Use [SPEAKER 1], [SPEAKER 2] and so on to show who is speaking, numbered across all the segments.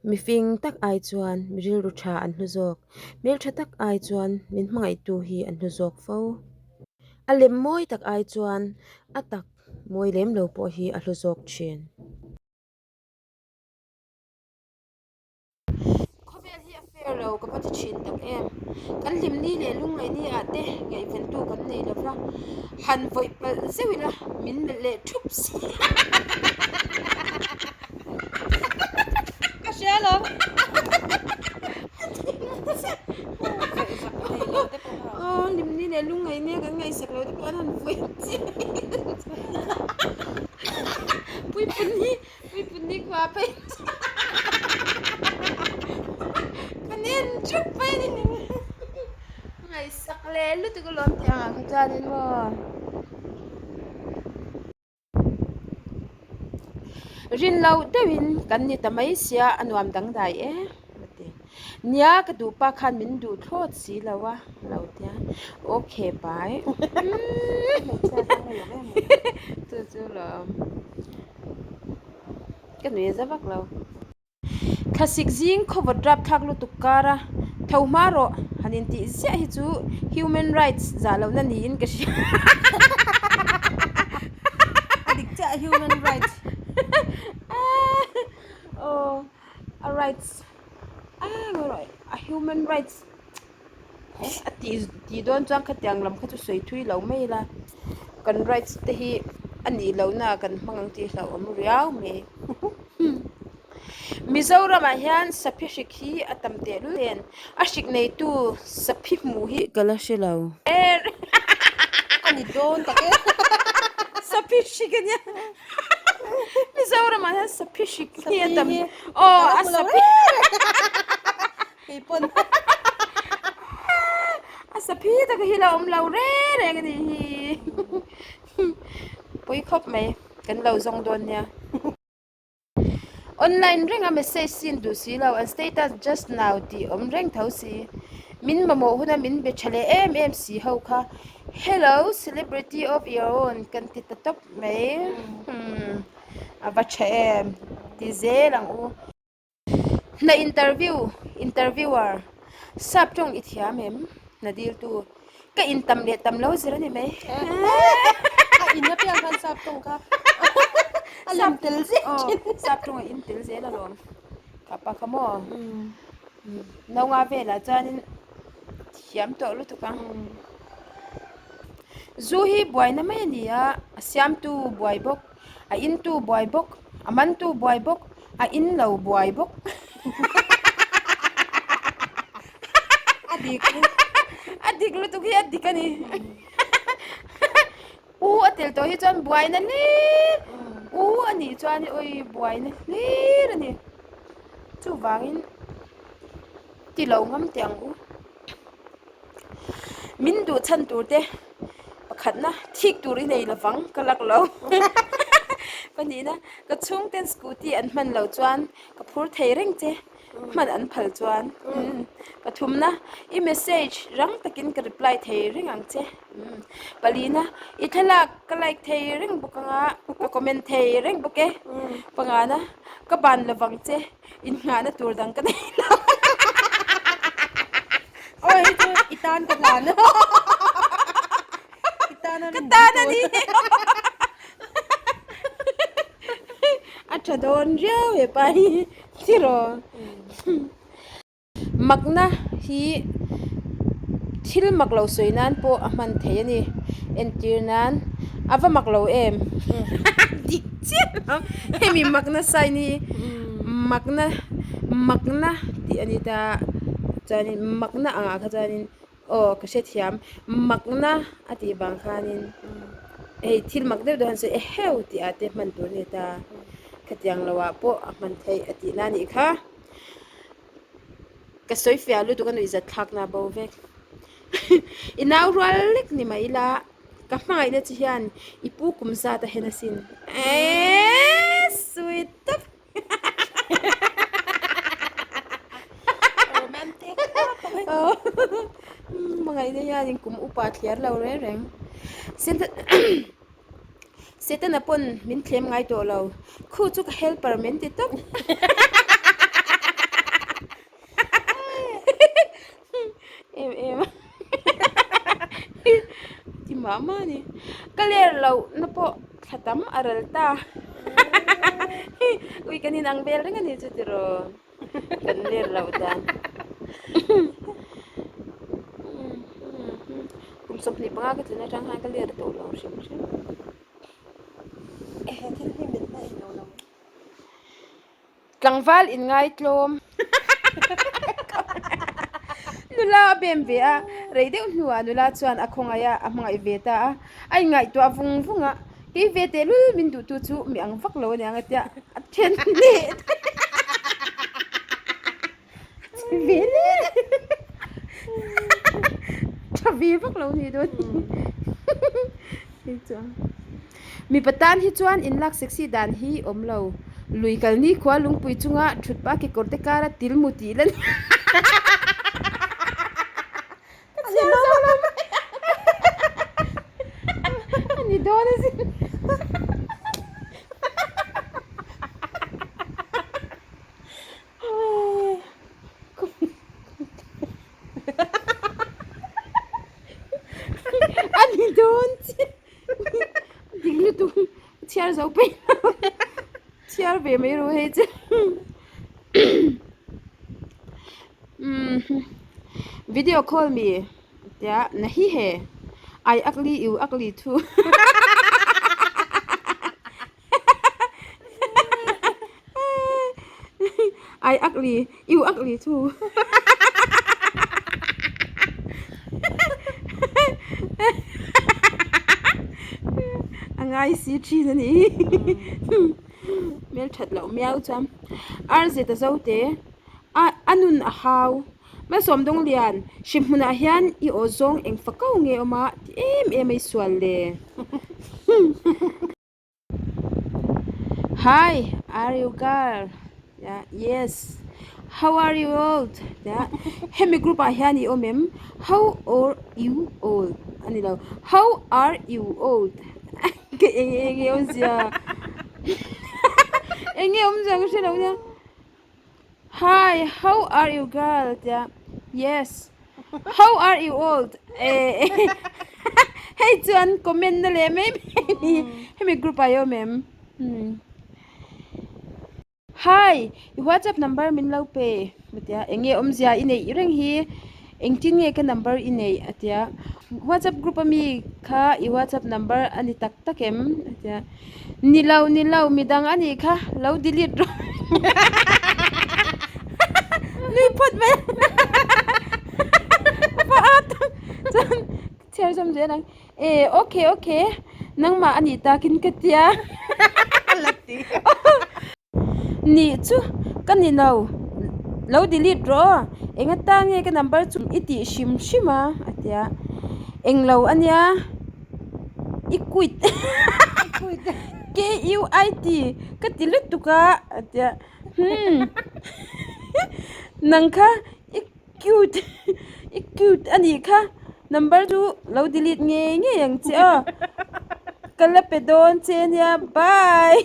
[SPEAKER 1] Mifing tak ai chuan mi rilru tha an hlu zawk. Hmeltha tak ai chuan min hmangaihtu hi an hlu zawk fo. A lem mawi tak ai chuan a tak mawi lem lo pawh hi a hlu zawk thin. Khawvel hi a fair lo ka va ti thin tak em. Kan hlimni leh lungngaihni ah te ngaihventu kan nei lo va, han vawih palh zeuh ila min melh leh thup si.
[SPEAKER 2] Ka hria lo.
[SPEAKER 1] Aw hlimni leh lungngaihni a kan ngaihsak lo te pawh an han vawih chiah. Puipunni Puipunni khua phei kan en thup mai a ni. Ngaihsak leh lutuk alawm tih ang ah kha chuanin maw. Rin loh deuhin kan ni ta mai sia a nuam dangdai e a ti. Nia ka duh pa khan min duh thlawt si lo a lo tia okay bye chu chu lawm ka nui za vak lo. Thlasik zing khawvawt rap thlak lutuk kar a tho hma rawh han intih ziah hi chu human rights zah lohna niin ka hria.
[SPEAKER 2] A dik chiah human rights.
[SPEAKER 1] Aw a rights a human rights a tih tih dawn chuan khatiang lam kha chu sawi thui lo mai ila kan rights te hi a nih lohna ah kan hmang ang tih hlauhawm riau mai Mizoramah hian saphi hrik hi a tam tehlul nen a hrik neitu saphi hmuh hi ka la hre lo.
[SPEAKER 2] A ni dawn tak e.
[SPEAKER 1] Saphi hrik a nia. Mizoramah hian saphi hrik hi a tam aw a saphi
[SPEAKER 2] Kei pawn.
[SPEAKER 1] A saphi tak hi la awm lo reng reng a nih hi. Pui khawp mai kan lo zawng dawn nia. Online renga message sin duh si lo an status just now tih awm reng tho si. Min mamawh huna min be tha leh em em si ho kha hello celebrity of your own kan ti ta tawp mai. A va tha em ti zel ang u. Hna interview, interviewer, Sap tawng i thiam em? Hna diltu, Ka in tam leh tam lo zir a ni mai.
[SPEAKER 2] A in apiang khan sap tawng kha a lem tel zel thin.
[SPEAKER 1] Sap tawng a in tel zel alawm. Kha pa kha maw? Naunga velah chuanin thiam tawh lutuk ang. Zu hi buaina mai a ni a, a siamtu buai bawk. A in tu buai bawk, a man tu buai bawk, a in lo buai bawk.
[SPEAKER 2] A dik.
[SPEAKER 1] A dik lutuk hi a dik a ni. U a tel tawh hi chuan buaina hlir. U a nih chuan oi buaina hlir a ni. Chuvangin ti lo ngam teh ang u. Min duh chhan tur te pakhatna thik tur i nei lovang ka lak lo pahnihna ka chhungten scooty an hman loh chuan ka phur thei reng che hman an phal chuan pathumna i message rang takin ka reply thei reng ang che palina i thlalak ka like thei reng bawk anga ka comment thei reng bawk e pangana ka ban lovang che. Innghahna tur dang ka nei lo.
[SPEAKER 2] Aw hei chu i tan ka hlan a. I tan a
[SPEAKER 1] Ka tan a ni. A tha dawn riau he pa hi tiraw. Makna hi thil mak lo sawi nan pawh a hman thei a ni. Entir nan a va mak lo em? Dik chiah lo. Hemi makna sign hi makna makna tih a ni ta. Chuanin makna angah kha chuanin aw ka hrethiam makna a tih vang khanin hei thil mak deuh deuh han sawi eheu tih ah te hman tur a ni ta. Khatiang lo ah pawh a hman theih a tihna a nih kha. Ka sawi fiah lutuk a nuih zat thlak na bo vek. I nau rual lek ni mai ila ka hmangaihna che hian i pu kum zat a hen asin. Eeeee sweet tak.
[SPEAKER 2] Romantic tak a ni.
[SPEAKER 1] Hmangaihna hian in kum upa thliar lo reng reng. Setana pawn min thlem ngai tawh lo. Khu chu ka helper min ti tawp. mah mah a ni. Ka ler loh na pawh thla tam a ral ta. Ui kan inang vel reng a ni chu tiraw. Kan ler loh dan. Kum 25 ka tlin atang khan ka ler tawh lo hrim hrim.
[SPEAKER 2] He thil hi min la ei lo lo.
[SPEAKER 1] Tlangval inngaitlawm nula a bem ve a, rei deuh hnuah nula chuan a khawngaih a, a hmangaih ve ta a, a inngaihtuah vung vung a, kei ve tehlul min duhtu chu mi ang vak lo aniang a tia, a then leh a che ve leh tha ve vak lo ni dawn chuan. Mipa tan hi chuan inlak sexy dan hi awm lo. Lui kal nikhua lungpui chunga thut pa kekawr te kara til mu tih la ni. Ka chhiar zo lo mai. A ni dawn asin. A ni dawn chiah. Dik lutuk chhiar zo peih lo chhiar ve mai rawh hei chu video call me tia nahi he I ugly you ugly too I ugly you ugly too. A ngai si thin a ni hmel that loh miau chuan ar zet a zo te a a nun a hau Malsawm dawng lian hrim hmunah hian i aw zawng eng fa ko nge awm a ti em em a i sual le. Hi, are you girl? Yeah, yes. How are you old? Yeah. Hemi group ah hian i awm em? How are you old? Ani lo. How are you old? Ka eng eng nge awmzia? Eng nge awmzia ka hre lo nia. Hi, how are you girl? Tia, yes. How are you old? Eh, hei chuan comment na leh mai mai ni. Hemi group ah i awm em? Hmm. Hi, i WhatsApp number min lo pe. Tia, eng nge awmzia i neih reng hi? Engtin nge ka number i neih? A tia. WhatsApp group ami kha i WhatsApp number a ni tak tak em? A tia. Ni lo, ni lo, midang a nih kha, lo delete rawh. Nui phawt mai a. Va a tak chuan chhiar zawm zel ang. E, okay, okay, nangmah a nih takin ka tia. Nih chu ka ni lo, lo delete rawh aw, eng atan nge ka number chu i tih hrim hrim a a ti a, eng lo a nia i quit K U I T ka ti lutuk a a ti a, hmm nang kha i cute i cute a nih kha number chu lo delete ngei ngei ang che aw ka la pe dawn che ania bye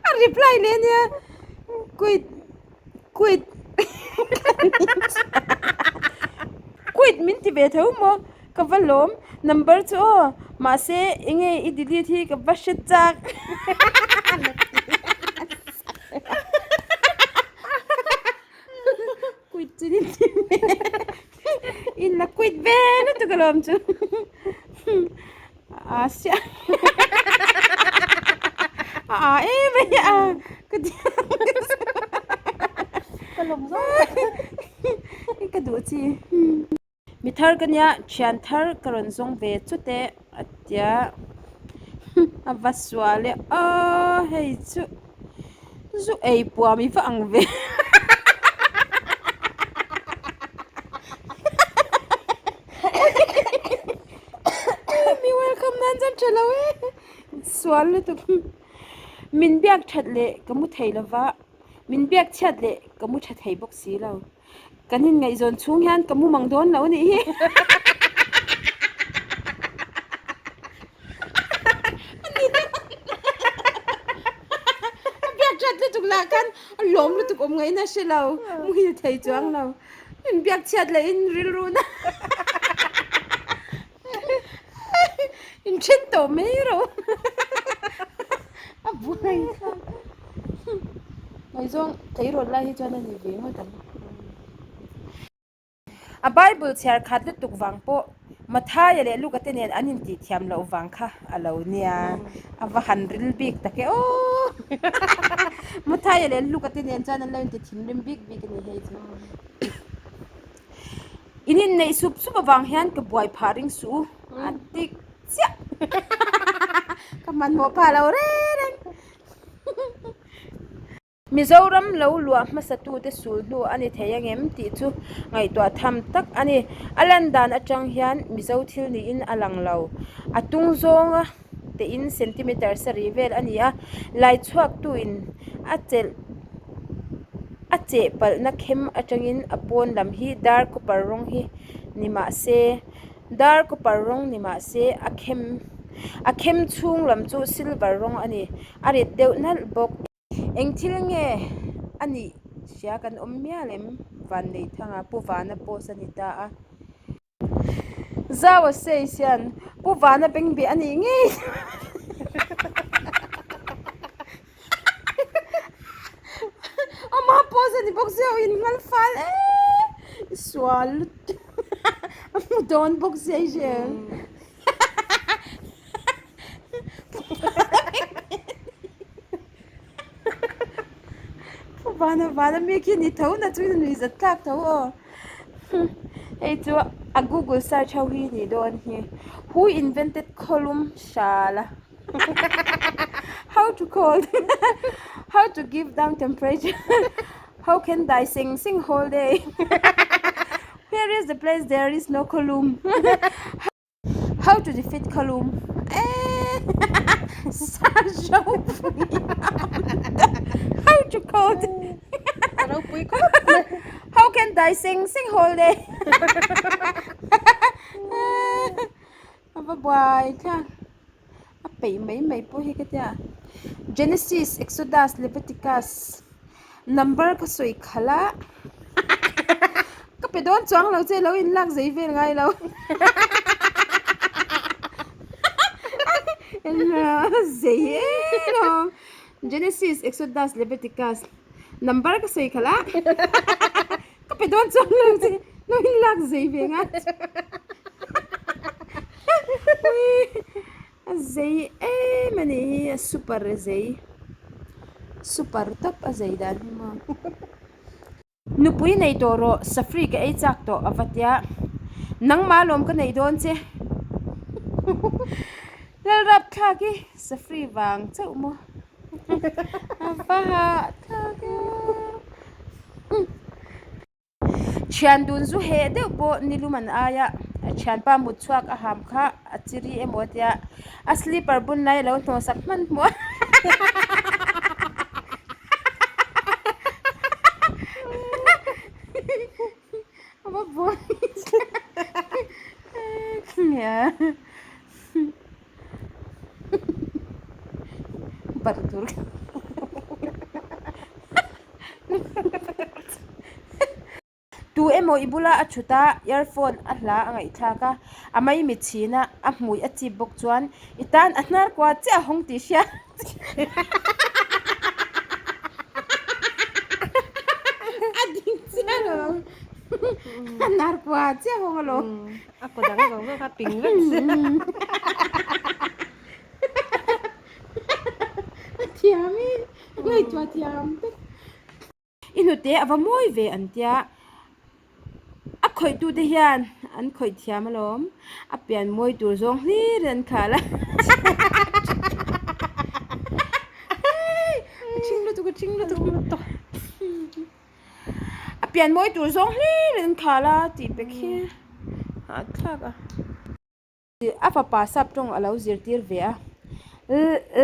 [SPEAKER 1] a reply leh ania quit quit quit min ti ve tho maw ka va lawm number chu aw mahse enge i delete hi ka va hre chak. Quit chu ni in la quit ve lutuk alawm chu a sia a a em mai a ka ti
[SPEAKER 2] Ka lawm zawk
[SPEAKER 1] ka duh chi. Mi thar ka nia thian thar ka rawn zawng ve chut e a tia a va sual e aw hei chu zu ei puam i va ang ve mi welcome nan chuan tha lo e sual lutuk min biak that leh ka mu thei lova min biak chhiat leh ka mu tha thei bawk si lo. Kan inngaihzawn chhung hian ka mumang dawn lo a nih hi. A biak that lutuk lah khan a lawm lutuk awm ngaihna a hre lo, muhil thei chuang lo. Min biak chhiat leh in rilru na. Inthen tawh mai rawh a buai thlak. Ngaihzawng tleirawl lai hi chuan a ni ve ngawt ang. A Bible chhiar khat lutuk vang pawh Mathaia leh Luka te nen an intih thiam loh vang kha a lo nia. A va han ril bik tak e aw! Mathaia leh Luka te nen chuan an lo inti thinrim bik bik a ni hei chu. In inneih sup sup avang hian ka buai phah ring suh u a tik chiah. Ka hmanhmawh phah lo reng reng. Mizoram lo luah hmasatute sul hnu a ni thei angem tih chu ngaihtuah tham tak a ni. A lan dan atang hian Mizo thil niin a lang lo. A tung zawnga tein centimeter sarih vel a ni a, lai chhuaktuin a chelh a cheh palhna khem atangin a pawn lam hi dar copper rawng hi ni mah se dar copper rawng ni mah se a khem a khem chhung lam chu silver rawng a ni. A rit deuh nalh bawk. Eng thil nge a nih hria kan awm mial em? Vanneihthanga Pu Vana post a ni ta a. Zau a says hian Pu Vana bengbeh a nih ngei. Ama post a ni bawk sia in ngal fal e sual lutuk a hmu dawn bawk sia i hria em? Vana vana mi khi ni tho na chuan a nuih zat tlak tho aw hei chu a google search ho hi ni dawn hi who invented khawlum hral a how to call how to give down temperature how can dai seng seng whole day where is the place there is no khawlum. How to defeat Khalum eh How to code How can die sing sing whole day A va buai thlak a peih mai mai pawh hi ka tia Genesis Exodus Leviticus Number ka sawi khalh a ka pe dawn chuang lo che lo in lak zei vel ngai lo zei em lo Genesis Exodus Leviticus number ka sawi khalh a ka pe dawn chuang lo che lo in lak zei ve ngai A zei em a nih hi a super a zei super tawp a zei dan hi maw nupui nei tawh rawh safri ka ei chak tawh a va tia nangmah lawm ka neih dawn che lalrap thlak hi safri vang chauh maw a va hahthlak e. Thian dun zu heh deuh pawh nilum an ai a, a thianpa mut chhuak a ham kha a chiri emaw tia a slipper bun lai a lo hnawh sak hman hmuh a. A va buai Barh tur. Tu emaw i bula a thut a, earphone a hla a ngaihthlak a, a maimit chhin a, a hmui a chip bawk chuan i tan a hnar kua chiah a hawng tih hria. A ding chiah lo. A hnar kua chiah a hawng alawm.
[SPEAKER 2] A kaw dang zawng zawng kha ping vek sia.
[SPEAKER 1] A thiam i, ngaihtuah thiam vek. I hnute a va mawi ve an tia, a khawihtute hian an khawih thiam alawm, a pian mawi tur zawng hlir in an khal a. A thing lutuk, a thing lutuk. A pian mawi tur zawng hlir in an khal a tih pe khi hahthlak a. A fapa sap tawng a lo zirtir ve a,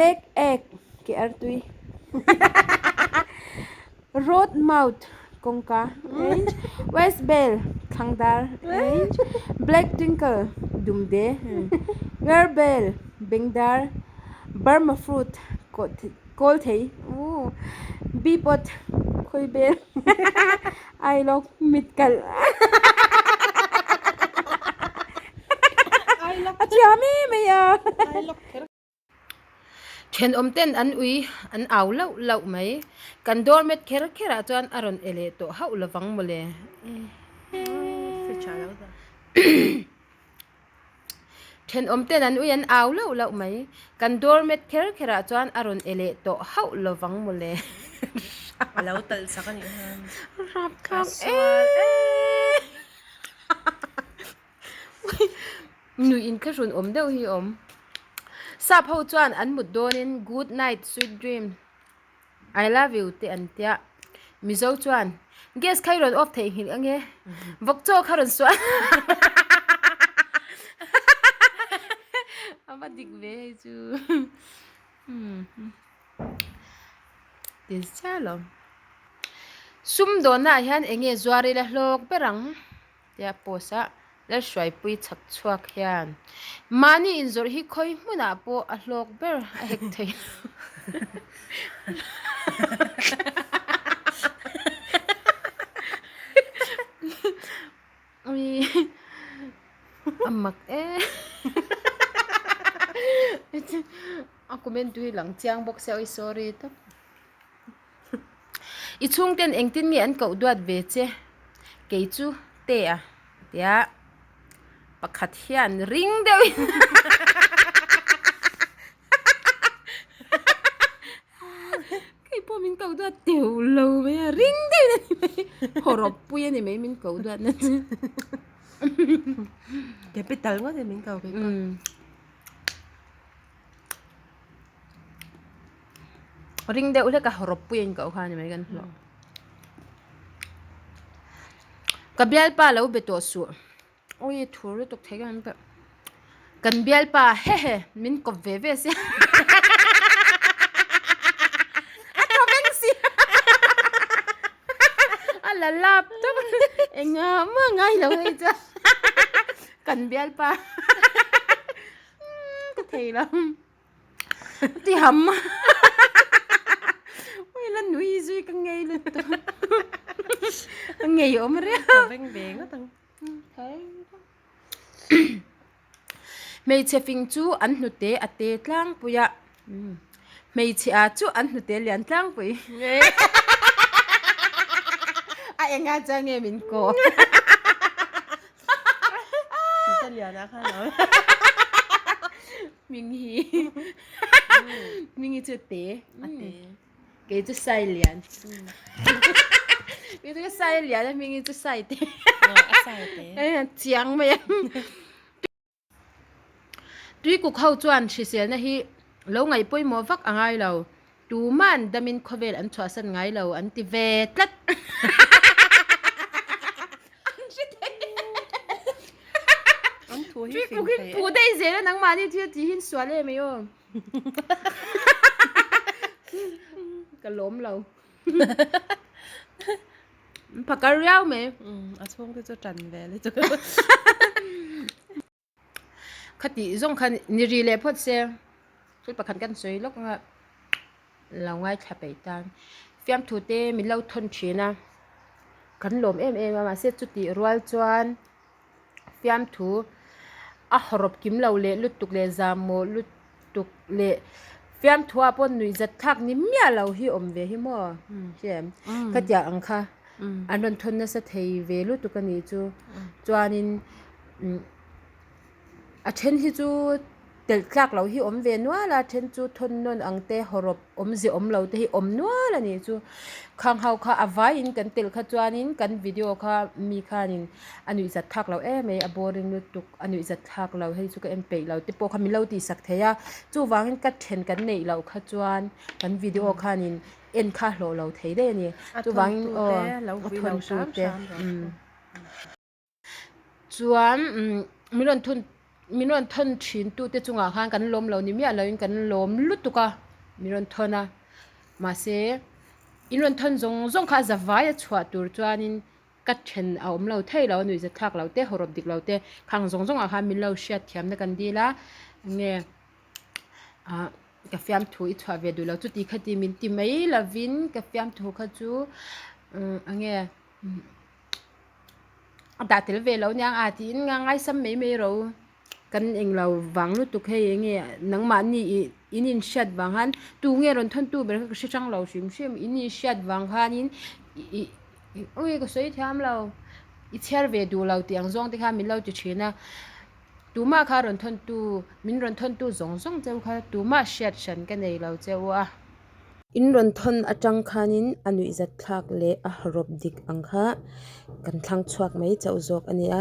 [SPEAKER 1] leg egg ke artui road mouth kawngka west bell thlangdar black twinkle dumde ear bell bengdar burma fruit kawl thei bee pot khawi bel Ailawk mit kalh. thiam em mai a. Thenawm ten an ui an au lauh lauh mai. Kan doormat kher kher ah chuan a rawn e leh tawh hauh lovang mawle. Thenawm ten an ui an au lauh lauh mai. Kan doormat kher kher ah chuan a rawn e leh tawh hauh lovang mawle.
[SPEAKER 2] A lo talh sak a nih kha.
[SPEAKER 1] Rapthlak em. Nuih inthlahrun awm deuh hi awm. Sap ho chuan an mut dawnin good night sweet dream I love you te an tia. Mizo chuan gas kha i rawn off theihnghilh ange vawk chaw kha rawn suah a va dik ve hei chu tinchhiar lo. Sumdawnnaah hian eng nge zuar ila hlawk ber ang? Tia post a Lalhruaipui chhak chhuak hian mahni inzawrh hi khawi hmunah pawh a hlawk ber a hek thei lo. A mak e. A comment tu hi lang chiang bawk sia oi sorry tawp. I chhungten engtin nge an koh duat ve che? Kei chu te a tia pakhat hian ring deuhin kei pawh min koh duat teuh lo mai a, ring deuhin a ni mai, hawrawp pui a ni mai min koh duat na chu.
[SPEAKER 2] Capital ngawt in min koh kei pawh.
[SPEAKER 1] Ring deuh hlek a rawp pui a inkoh kha a ni mai kan hlawh. Ka bialpa lo be tawh suh. Awi thur lutuk thei ka pe. Kan bialpa hehe min kawp ve ve sia. A thaw veng si. A la lap tawp. Engah mah ngai lo hei chuan. Kan bialpa. Ka thei lo. Ti ham. Ui la nui zui ka ngei lutuk. Ka ngei awm riau.
[SPEAKER 2] Ka veng ve ngawt ang.
[SPEAKER 1] Hmeichhe fing chu an hnute a te tlangpui a. Hmeichhe a chu an hnute lian tlangpui. A enga chuan nge min kawh.
[SPEAKER 2] Italian a kha lo.
[SPEAKER 1] Ming hi. Ming hi chu te.
[SPEAKER 2] A te.
[SPEAKER 1] Kei chu sai lian. Kei chu ka sai lian a ming hi chu sai te.
[SPEAKER 2] A sai te.
[SPEAKER 1] Chiang mai a. Tuikuk ho chuan hriselna hi lo ngaih pawimawh vak a ngai lo. Tuman damin khawvel an chhuahsan ngai lo an ti ve tlat.
[SPEAKER 2] An thu hi fing
[SPEAKER 1] Tuikuk hi
[SPEAKER 2] thei
[SPEAKER 1] phu daih zel a nangmahni thil tih hi sual em ei aw. Ka lawm lo. Phakar riau mai.
[SPEAKER 2] A chhungte chu tan ve lutuk.
[SPEAKER 1] Khatih zawng kha ni ri leh phawt se thil pakhat kan sawi lawk anga lo ngaithla peih tan fiamthu te min lo thawn thin a kan lawm em em a mahse chutih rual chuan fiamthu a hawrawp kim lo leh lutuk leh zahmawh lutuk leh fiamthu ah pawh nuihzat thlak ni miah lo hi awm ve hi maw hria em khatiang ang kha an rawn thawn nasa thei ve lutuk a nih chu chuanin. A then hi chu telh tlak loh hi awm ve nual a, a then chu thawn nawn ang te hawrawp awmze awm lo te hi awm nual a nih chu. Khang ho kha a vaiin kan telh kha chuanin kan video kha mi khanin a nuihzat thlak loh em mai a boring lutuk a nuihzat thlak lo hei chu ka en peih lo te pawh kha min lo tihsak thei a, chuvangin ka then kan neih loh kha chuan kan video khanin en kha hlawh lo thei daih a ni. Chuvangin aw a thawntu te umm. Chuan min rawn thun min rawn thawn thin tu te chungah khan kan lawm lo ni miah loin kan lawm lutuk a min rawn thawn a mahse in rawn thawn zawng zawng kha a za vai a chhuah tur chuanin ka then a awm lo thei lo a nuihzat thlak lo te hawrawp dik lo te khang zawng zawngah khan min lo hriat thiamna kan dil a enge ah ka fiamthu i chhuah ve duh lo chuti khati min ti mai lovin ka fiamthu kha chu enge. A dah tel ve lo aniang a tiin nga ngaisam mai mai ro. Kan englo vang lutuk hei enge nangmahni ih in inhriat vang khan tu nge rawn thawn tu ber kha ka hre hrang lo hrim hrim in inhriat vang khanin ih ui ka sawi thiam lo i chhiar ve duh lo tih ang zawng te khan min lo ti thin a tumah kha rawn thawn tu min rawn thawn tu zawng zawng cheu kha tumah hriat hran ka nei lo cheu a. In rawn thawn atang khanin a nuihzat thlak leh a rawp dik ang kha kan thlang chhuak mai chauh zawk a ni a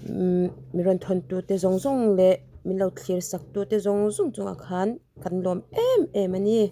[SPEAKER 1] umm min rawn thawn tu te zawng zawng leh min lo thlir sak tu te zawng zawng chungah khan kan lawm em em a ni.